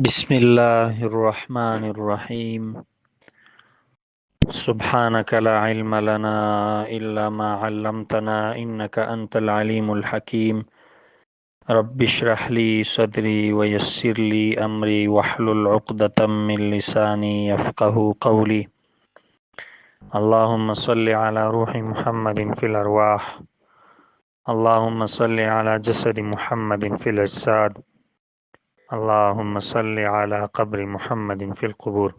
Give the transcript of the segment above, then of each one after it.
بسم الله الرحمن الرحيم. سبحانك لا علم لنا إلا ما علمتنا إنك أنت العليم الحكيم. رب اشرح لي صدري ويسر لي أمري واحلل عقدة من لساني يفقه قولي. اللهم صل على روح محمد في الأرواح، اللهم صل على جسد محمد في الأجساد، اللهم صل على قبر محمد في القبور.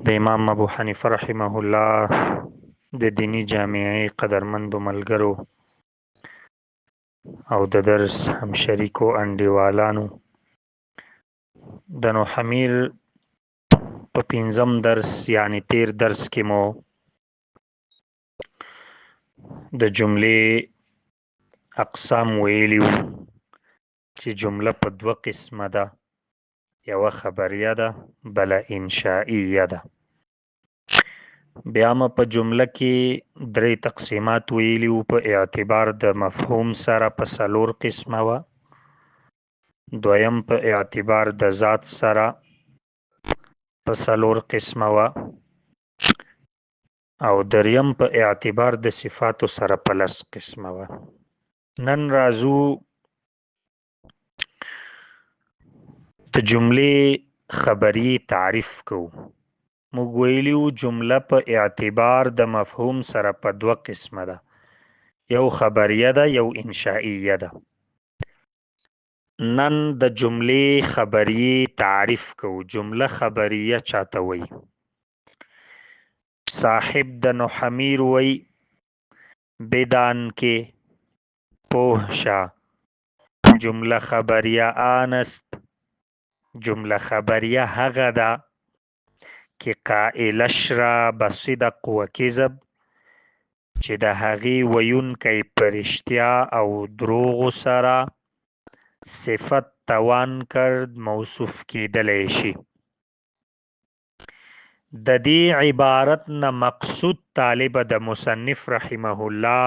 د امام ابو حنیفه رحمه الله د دینی جامعې قدرمندو ملګرو او د درس همشریکو انډیوالانو، د نوحمیر په پنځم درس یعنی تیر درس کې مو د جملې اقسام ویلي وو چې جمله په دوه قسمه ده، یوه خبریه ده، بله انشائیه ده. بیا ما په جمله کې درې تقسیمات ویلي وو، په اعتبار د مفهوم سره په څلور قسمه وه، دویم په اعتبار د ذات سره په څلور قسمه وه، او دریم په اعتبار د صفاتو سره په لس قسمه وه. نن راځو د جملې خبري تعریف کوو. موږ ویلي وو جمله په اعتبار د مفهوم سره په دوه قسمه ده، یو خبریه ده، یو انشائیه ده. نن د جملې خبریې تعریف کوو. جمله خبریه چاته وایي؟ صاحب د نوحمیر وایي بدان کې پوه شه، جمله خبریه آنست. جمله خبریه هغه ده کې قائلش را بصدق و کذب، چې د هغې ویونکی په رښتیا او دروغو سره صفت توان کرد موصوف کیدلی شي. د دې عبارت نه مقصود طالب د مصنف رحمه الله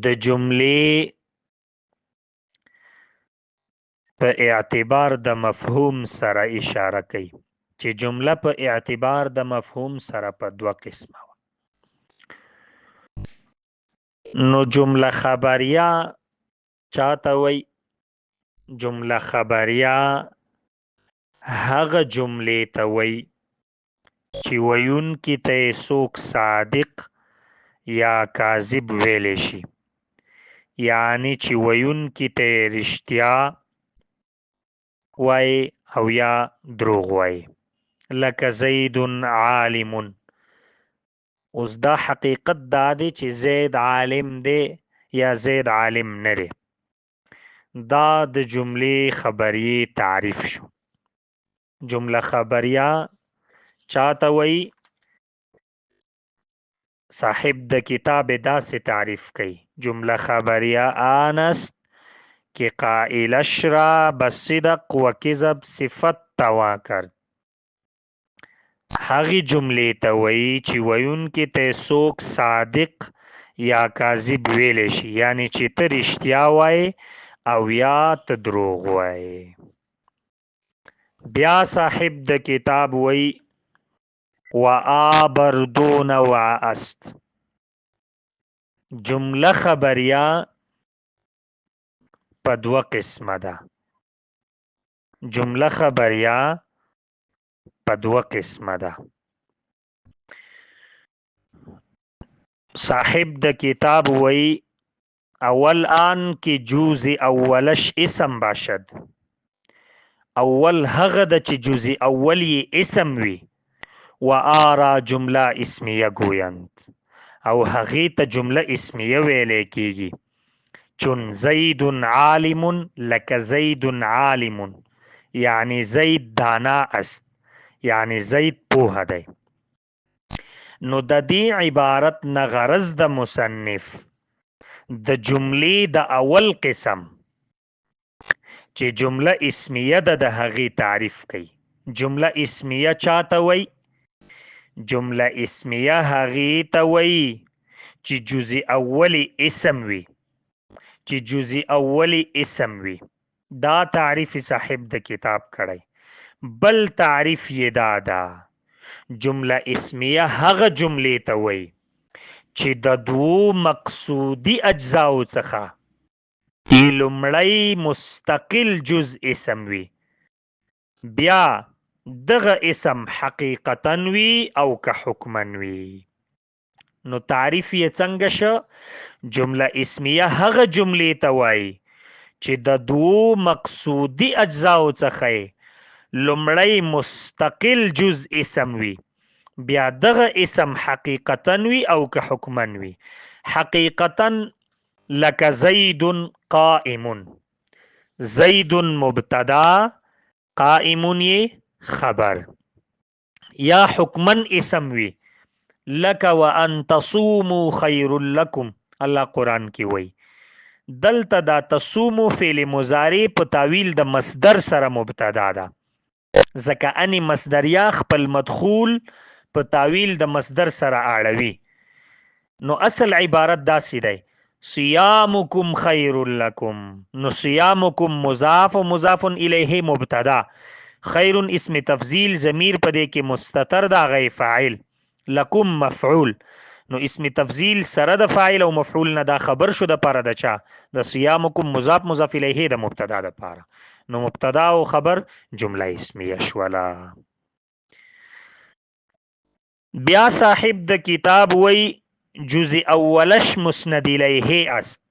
د جملې په اعتبار د مفهوم سره اشاره کوي چې جمله په اعتبار د مفهوم سره په دوه قسمه وه. نو جمله خبریه چاته وایي؟ جمله خبریه هغه جملې ته وایي چې ویونکي ته یې څوک صادق یا کاذب ویلی شي، یعنی چې ویونکي ته یې رښتیا وایي او یا دروغ وایي. لکه زید عالم. اوس دا حقیقت دا دی چې زید عالم دی یا زید عالم نه دی. دا د جملې خبریې تعریف شو. جمله خبریه چاته وایي؟ صاحب د کتاب داسې تعریف کوي: جمله خبریه آنست کې قائلش را بصدق و کذب صفت توا کرد. هغې جملې ته وایي چې ویونکي ته څوک صادق یا کاذب ویلی شي، یعنی چې ته رښتیا وایې او یا ته دروغ وایې. بیا صاحب د کتاب وایي و آبر دو نوع است. جمله خبریه په دوه قسمه ده. جمله خبریه په دوه قسمه ده. صاحب د کتاب وایي اول آن کې جوز اولش اسم باشد. اول هغه د چې جز اول یې اسم وي، و آرا جمله اسمیه ګویند، او هغې ته جمله اسمیه ویلی کیږي. چون زید عالم، لکه زید عالم، یعنی زید دانا است، یعنی زید پوهه دی. نو د دې عبارت نه غرض د مصنف د جملې د اول قسم چې جمله اسمیه ده د هغې تعریف کوي. جمله اسمیه چاته وایي؟ جمله اسمیه هغې ته وایي چې جزء اول اسم وي، چې جزء اول اسم وي. دا تعریف صاحب د کتاب کړی. بل تعریف یې دا ده، جمله اسمیه هغه جملې ته وایي چې د دوو مقصودي اجزاو څخه یې لومړی مستقل جز اسم وي، بیا دغه اسم حقیقتا وي او که حکما وي. نو تعریف یې څنګه شو؟ جمله اسمیه هغه جملې ته وایي چې د دوو مقصودي اجزاو څخه یې لومړی مستقل جز اسم وي، بیا دغه اسم حقیقتا وي او که حکما وي. حقیقتا لکه زید قائم، زید مبتدا، قائم یې خبر. یا حکما اسم وي لکه وان تصوموا خیر لکم، الله قرآن کې وایي. دلته دا تصومو فعل مضارع په تاویل د مصدر سره مبتدا ده، ځکه ان مصدریا خپل مدخول په تاویل د مصدر سره اړوي. نو اصل عبارت داسې دی، صيامكم خير لكم. نو صيامكم مضاف او مضاف الیه مبتدا، خیر اسم تفضیل، ضمیر په دې کې مستتر دا غي فاعل، لکم مفعول. نو اسم تفضیل سره د فاعل او مفعول نه دا خبر شو د پاره د چا؟ د صيامكم مضاف مضاف الیه د مبتدا د پاره. نو مبتدا او خبر جمله اسمیه شوله. بیا صاحب د کتاب وی جز اولش مسند الیه است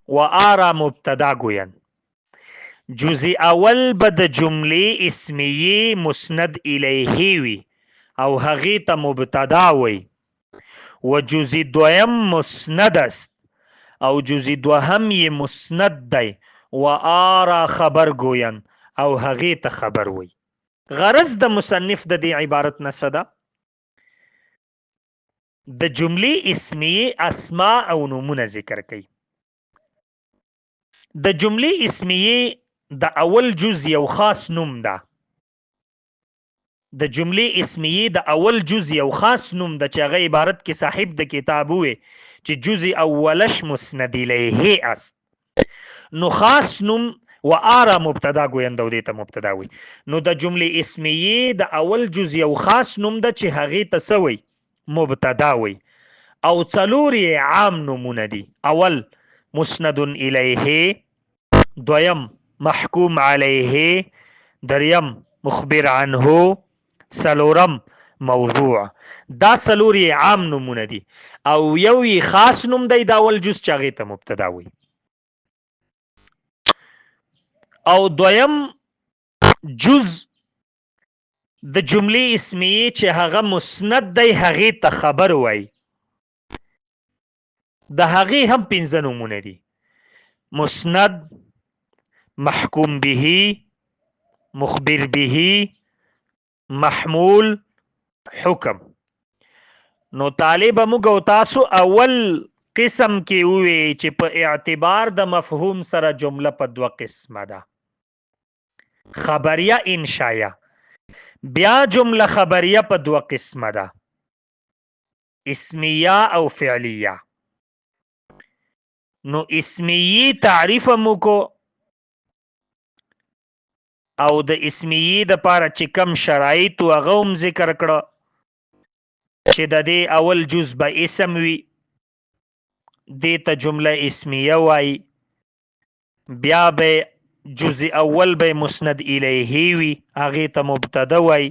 و آرا مبتدا گوین. جز اول به د جملې اسمیه مسند الیه وي او هغې ته مبتدا وي، و جز دویم مسند است او جز دوهم یې مسند دی، و آرا خبر گوین او هغې ته خبر وي. غرض د مصنف د دې عبارت نه څه ده؟ د جملې اسمیه اسماء او نومونه ذکر کوي. د جملې اسمیه د اول جز یو خاص نوم ده. د جملې اسمیه د اول جز یو خاص نوم ده چې هغه عبارت کې صاحب د کتاب وې چې جز اولش مسند الیه است. نو خاص نوم و آرا مبتدا ګویند او دې ته مبتدا وي. نو د جملې اسمیه د اول جز یو خاص نوم ده چې هغې ته څه وي؟ مبتدا وي. او څلور یې عام نومونه دي. اول مسند الیه، دویم محکوم علیه، دریم مخبر عنه، څلورم موضوع. دا څلور یې عام نومونه دي او یو یې خاص نوم دی د اول جز چې هغې ته مبتدا وي. او دویم جز د جملې اسمیه چې هغه مسند دی هغې ته خبر وای. د هغې هم پنځه نومونه دي: مسند، محکوم به، مخبر به، محمول، حکم. نو طالب موږ او تاسو اول قسم کې ووی چې په اعتبار د مفهوم سره جمله په دوه قسمه ده، خبریه انشایه. بیا جمله خبریه په دوه قسمه ده، اسمیه او فعلیه. نو اسمیه تعریف مو کو او د اسمیه د پاره چې کم شرایط هغه هم ذکر کړه چې د دې اول جز به اسم وي، دې ته جمله اسمیه وایي. بیا به جز اول به مسند الیه وي، هغې ته مبتدا وایي،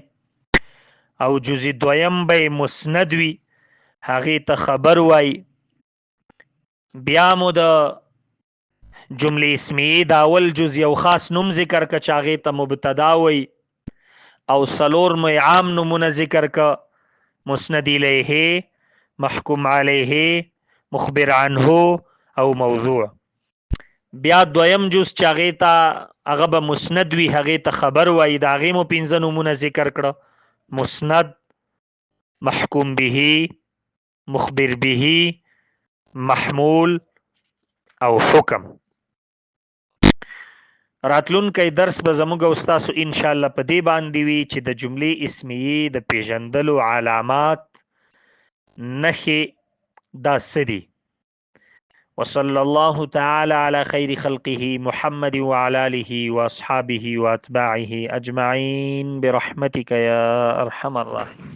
او جز دویم به مسند وي، هغې ته خبر وایي. بیا مو د جملې اسمیه د اول جز یو خاص نوم ذکر که چې هغې ته مبتدا وایي، او څلور مو عام نومونه ذکر که، مسند الیه، محکوم علیه، مخبر عنه او موضوع. بیا دویم جز چې هغې ته هغه به مسند وي، هغې ته خبر وایي، د هغې مو پنځه نومونه ذکر کړه: مسند، محکوم به، مخبر به، محمول او حکم. راتلونکی درس به زموږ او ستاسو ان شاء الله په دې باندې وي چې د جملې اسمیې د پیژندلو علامات، نښې دا څه دي. وصلى الله تعالى على خير خلقه محمد وعلى آله وأصحابه وأتباعه أجمعين برحمتك يا أرحم الراحمين.